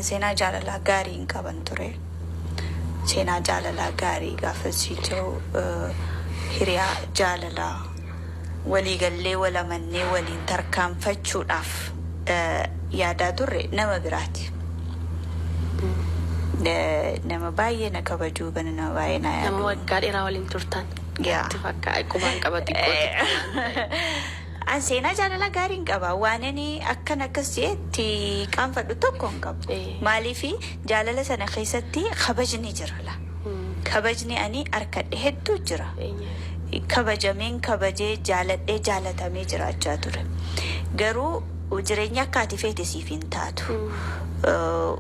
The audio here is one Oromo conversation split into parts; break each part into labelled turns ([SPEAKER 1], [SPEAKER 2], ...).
[SPEAKER 1] Seenaa jaalalaa gaarii hin qaban ture. Seenaa jaalalaa gaarii gaafa sii ta'u, hiriyaa jaalalaa waliigallee, wal amannee, waliin tarkaanfachuudhaaf yaadaa turre nama biraati. Nama baay'ee na kabajuu, nama baay'ee na
[SPEAKER 2] Nama
[SPEAKER 1] yaadu.
[SPEAKER 2] Waggaa dheeraa waliin turtan.
[SPEAKER 1] Yaa.
[SPEAKER 2] Itti fakkaata, qubaan qaba xiqqootti.
[SPEAKER 1] An seenaa jaalalaa gaarii hin qaba. Waan ani akkan akkas jedhetti qaanfadhu tokko hin qabu. Maaliifi, jaalala sana keessatti kabajni jira la. Kabajni ani harkadhe hedduu jira. Kabajameen, kabajee, jaaladhee, jaalatamee jiraachaa ture. Garuu jireenya akka ati feete siif hin taatu.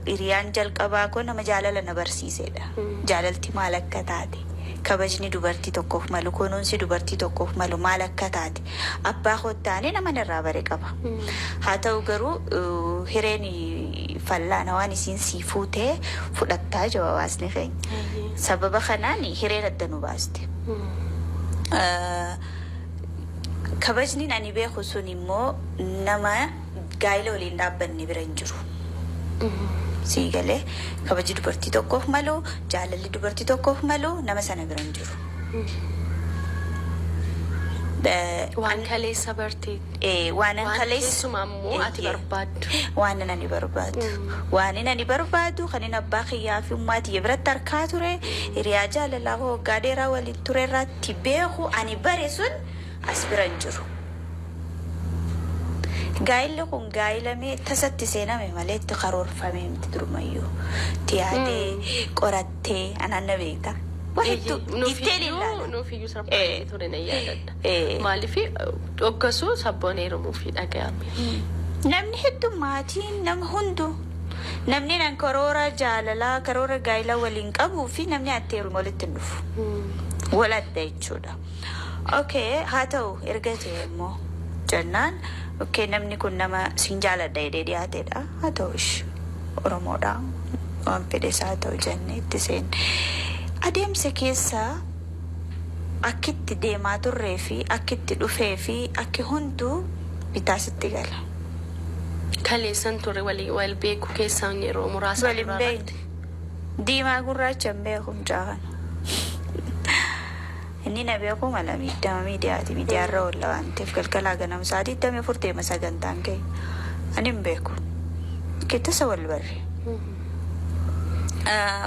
[SPEAKER 1] Hiriyaan jalqabaa koo nama jaalala na barsiisedha. Jaalalti maal akka taate, kabajni dubartii tokkoof malu, kunuunsi dubartii tokkoof malu maal akka taate, abbaa koo taanee nama irraa bare qaba. Haa ta'u garuu, hireen fallaana waan isiin sii fuutee fudhattaa jiru hawaasni keenya. Sababa kanaan hireen adda nu baaste. Kabajni ani beeku sun immoo nama gaa'ila waliin dhaabbanne bira hin jiru. Sii galee, kabaji dubartii tokkoof malu, jaalalli dubartii tokkoof malu nama sana bira hin jiru.
[SPEAKER 2] Waan kaleessa bartee.
[SPEAKER 1] Waan
[SPEAKER 2] Waan
[SPEAKER 1] kaleessa
[SPEAKER 2] keessumaa immoo ati barbaaddu.
[SPEAKER 1] Waan ani barbaadu. Waan ani barbaadu kan inni abbaa kiyyaa fi ummaa tiyya biratti harkaa ture, hiriyaa jaalalaa koo waggaa dheeraa waliin ture irratti beeku ani bare sun as bira hin jiru. Gaa'illi kun gaa'ilamee tasatti seename malee itti karoorfamee miti durumayyuu. Itti yaadee, qorattee, anaan na beekta. Waa hedduu detail ilaala.
[SPEAKER 2] Nuufiyyuu surprise ture, na yaadadha. Maaliif, hoggasuu Sabboon heerumuufi dhaga'ame.
[SPEAKER 1] Namni hedduu, maatiin nama hundu, namni nan karoora jaalalaa, karoora gaa'ilaa waliin qabuu fi namni atti heerume walitti hin dhufu. Wal adda jechuudha. Okay, haa ta'u, erga ta'e immoo jennaan, okay, namni kun nama siin jaaladha jedhee dhiyaatedha. Haa ta'u, ish, Oromoodha. Waan fedhes haa ta'u jennee itti seenne. Adeemsa keessa akkitti deemaa turree fi akkitti dhufee fi akki hunduu bitaa sitti gala.
[SPEAKER 2] Kaleessan ture walii wal beeku keessaan yeroo muraasa
[SPEAKER 1] Wal hin beekne. Diimaa gurraacha hin beeku mucaa kana. Inni na beeku mala miidhama miidiyaati. Miidiyaarra oolla waan ta'eef galgalaa ganama sa'aatii 24 deema sagantaan keenya. Ani hin beeku. Tasa wal barre.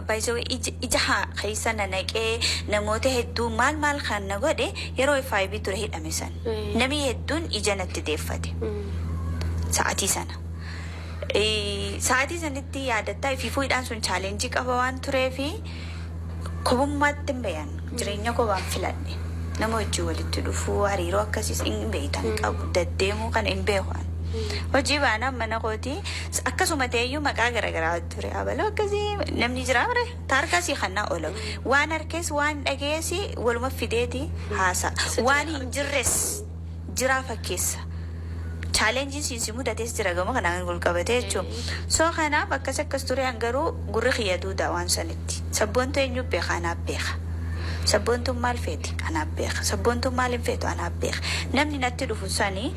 [SPEAKER 1] Baay'isawee ija keessa na naqee, namoota hedduu maal maal kan na godhe yeroo FIB ture hidhame san. Namni hedduun ija natti deeffate. Sa'aatii sana. Sa'aatii sanitti yaadattaa, ifiifuu hidhaan sun challenge qaba waan tureefi kobummaatti hin bayan, jireenya kobaan filadhe. Nama wajjin walitti dhufuu, hariiroo akkasiis hin beektan qabu, deddeemuu kana hin beeku. Hojii baanaan mana kootii akkasuma ta'eyyuu maqaa garaagaraa ture. Abaloo akkasii namni jira mire taarkasii kannaa oola. Waan harkees waan dhageessi waluma fideeti haasa. Waan hin jirres jiraa fakkeessa. Challengeiin siinsi mudates jira gama kanaan wal qabatee jechuudha. So kanaaf akkas akkas ture, an garuu gurri kiyya duudaa waan sanitti. Sabboontuu eenyu beeka? Anaaf beeka. Sabboontuun maal feeti? Anaaf beeka. Sabboontuun maal hin feetu? Anaaf beeka. Namni natti dhufu sani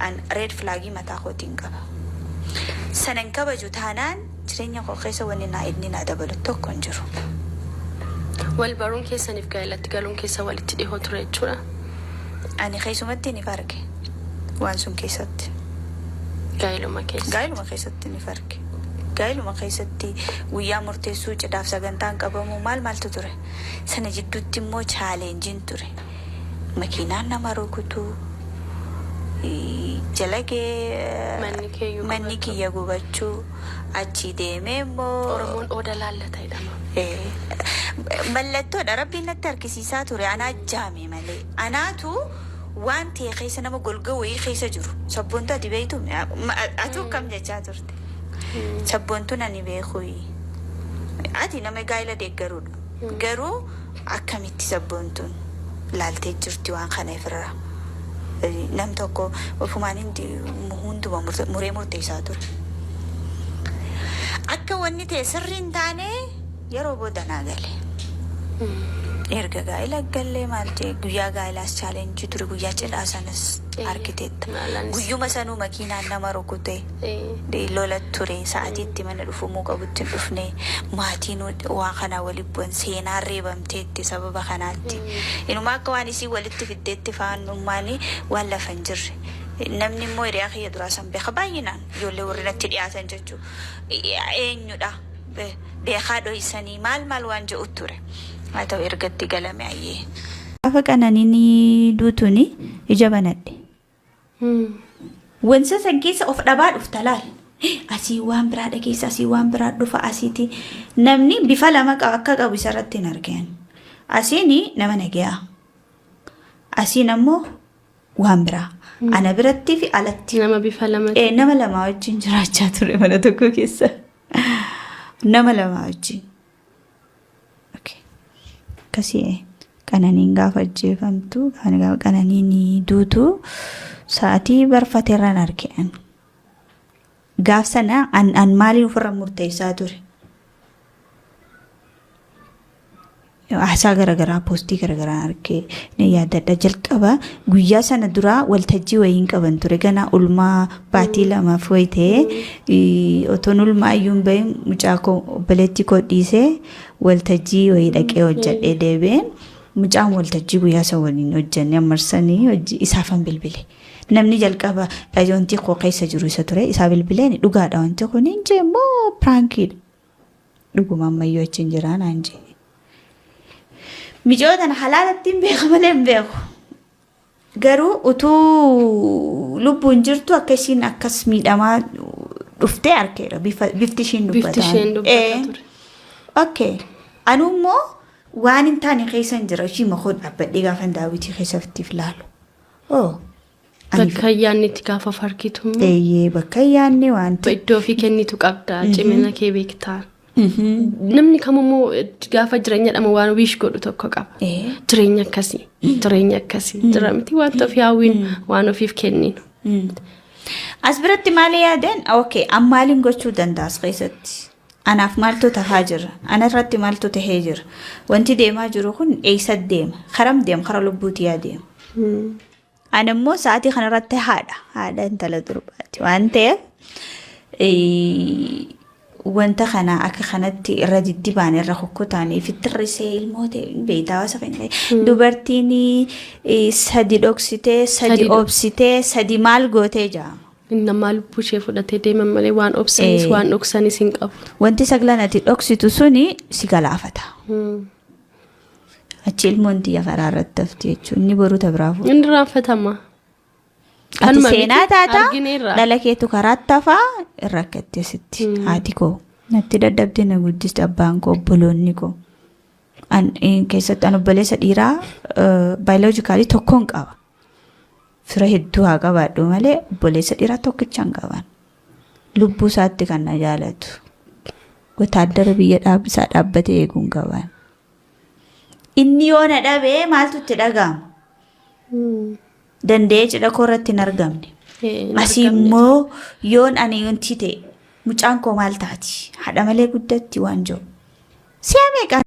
[SPEAKER 1] an red flagii mataa kootiin qaba. Sanan kabaju taanaan jireenya koo keessa wanni naa inni naa dabalu tokko hin jiru.
[SPEAKER 2] Wal baruun keessaniif gaa'elatti galuun keessa walitti dhihoo ture jechuudha.
[SPEAKER 1] Ani keessumatti ni farge waan sun keessatti.
[SPEAKER 2] Gaa'eluma keessa.
[SPEAKER 1] Gaa'eluma keessatti ni farge. Gaa'eluma keessatti guyyaa murteessuu, cidhaaf sagantaan qabamuu, maal maaltu ture. Sana jidduutti immoo challengeiin ture. Makiinaan nama rukutuu, jalagee
[SPEAKER 2] Manni keeyyuu
[SPEAKER 1] manni
[SPEAKER 2] gubachuu.
[SPEAKER 1] Kiyya gubachuu, achii deemee immoo.
[SPEAKER 2] Oromoon ooda laallata jedhama.
[SPEAKER 1] Mallattoodha, Rabbiin natti harkisiisaa ture, anaa jaame malee. Anaatu waan ta'e keessa nama golga wayii keessa jiru. Sabboontu ati beektu, atu akkam jechaa turte? Sabboontuun ani beeku. Ati nama gaa'ela deeggaruudha. Garuu akkamitti sabboontuun laaltee jirti waan kana ifirraa? Nam tokko ofumaan hunduma muree murteessaa ture. Akka wanni ta'e sirrii hin taane yeroo booda naa gale. Erga gaa'ela gallee maal jee, guyyaa gaa'ilaas challenge ture, guyyaa cidhaa sanas argiteetta.
[SPEAKER 2] Maalaanis.
[SPEAKER 1] Guyyuma sanuu makiinaan nama rukute. Lola ture, sa'aatiitti mana dhufumuu qabutti hin dhufne, maatiin waa kanaa walitti bu'an, seenaan reebamteetti sababa kanaatti. Inuma akka waan isii walitti fiddeetti faannummaan waan lafa hin jirre. Namni immoo hiriyaa kiyya duraa san beeka, baay'inaan ijoollee warri natti dhiyaatan jechuudha. Eenyudha? Beekaa dho'isanii maal maal waan jedhu ture. Haa ta'u, ergatti galame ayyee. Gaafa Qananiin duutuuni ija banadhe. Wansa san keessa of dhabaa dhufta laal. Asii waan biraa dhageessa, asii waan biraa dhufa, asiiti. Namni bifa lama akka qabu isarratti hin argeen. Asiin nama nagayaa. Asiin ammoo waan biraa. Ana biratti fi alatti.
[SPEAKER 2] Nama bifa lama.
[SPEAKER 1] Nama lamaa wajjin jiraachaa ture mana tokko keessa. Nama lamaa wajjin. Okay. Akkasii Qananiin gaafa ajjeefamtu, gaafa Qananiin duutu sa'aatii barfateerraan arge an. Gaaf sana an maaliin ofirra murteessaa ture? Haasaa garaagaraa, post garaagaraa argee ni yaadadha. Jalqaba guyyaa sana duraa waltajjii wayiin qaban ture. Ganaa ulmaa baatii 2f wayi ta'ee, otoon ulmaa iyyuu hin bahin mucaa koo, obboleettii koo dhiisee waltajjii wayii dhaqee hojjedhee deebi'een, mucaan waltajjii guyyaa sana waliin hojjennee ammarsanii hojii isaafan bilbile. Namni jalqaba wanti koo keessa jiru isa ture. Isaa bilbileen, "Dhugaadha wanti kun?" hin jee immoo, "Prankiidha? Dhuguma ammayyuu achi hin jiraa?" naan jee. Micoota tana halaalatti hin beeku malee hin beeku. Garuu utuu lubbuun jirtu akka isiin akkas miidhamaa dhuftee arkeera. Bifti ishiin
[SPEAKER 2] Bifti
[SPEAKER 1] dubbataa.
[SPEAKER 2] isheen dubbataa ture.
[SPEAKER 1] Okay. Anu immoo waan hin taane keessa hin jira. Ishii makoo dhaabbadhee gaafa daawwitii keessatti ilaalu. Oh.
[SPEAKER 2] Bakka yaadni itti gaafa farkitu immoo
[SPEAKER 1] Eeyyee, bakka yaadni wanti.
[SPEAKER 2] Iddoo ofii kennitu qabda, cimina kee beektaa. Namni kamummoo gaafa jireenya dhama waan wish godhu tokko qaba. Jireenya akkasii, jireenya akkasii jira miti, wanta ofii hawwiin waan ofiif kenninu.
[SPEAKER 1] As biratti maali yaadeen? Okay, an maaliin gochuu danda'a as keessatti? Anaaf maaltu tahaa jira? Ana irratti maaltu tahee jira? Wanti deemaa jiru kun eessa deema? Karam deema? Kara lubbuuti yaa deema. Ani immoo sa'aatii kanarratti haadha. Haadha intala durbaati waan ta'eef, wanta kana akka kanatti irra diddibaan irra kukkutaanii fittirrisee ilmoo ta'e beektaa hawaasa keenya. Dubartiin sadi dhoksitee, sadi obsitee, sadi maal gootee jedhama.
[SPEAKER 2] Namaa lubbuu ishee fudhatee deeman malee waan obsanis waan dhoksanis hin qabu.
[SPEAKER 1] Wanti sagalan ati dhoksitu suni si galaafata. Achi ilmoon tiyya karaa irratti hafti jechuudha. Inni boruu ta biraa fuudha.
[SPEAKER 2] Inni raanfatama.
[SPEAKER 1] Ati
[SPEAKER 2] Kanuma
[SPEAKER 1] seenaa
[SPEAKER 2] miti,
[SPEAKER 1] taata,
[SPEAKER 2] argineerra.
[SPEAKER 1] dhala keetu karaatti hafaa, irra rakkatte sitti. Haati koo natti dadhabdee na guddiste, abbaan koo, obboloonni koo. An keessatti an obboleessa dhiiraa biologically tokkoon qaba. Fira hedduu haa qabaadhu malee obboleessa dhiiraa tokkicha hin qaban. Lubbuu isaatti kan na jaalatu. Wotaaddara biyya isaa dhaabbatee eeguun qaban. Inni yoo na dhabee maaltu itti dhaga'ama? Danda'ee cidha koo irratti hin argamne.
[SPEAKER 2] Hin
[SPEAKER 1] Asii
[SPEAKER 2] argamne.
[SPEAKER 1] immoo yoon ani wanti ta'e mucaan koo maal taati? Haadha malee guddatti waan jiru. Si'a meeqa?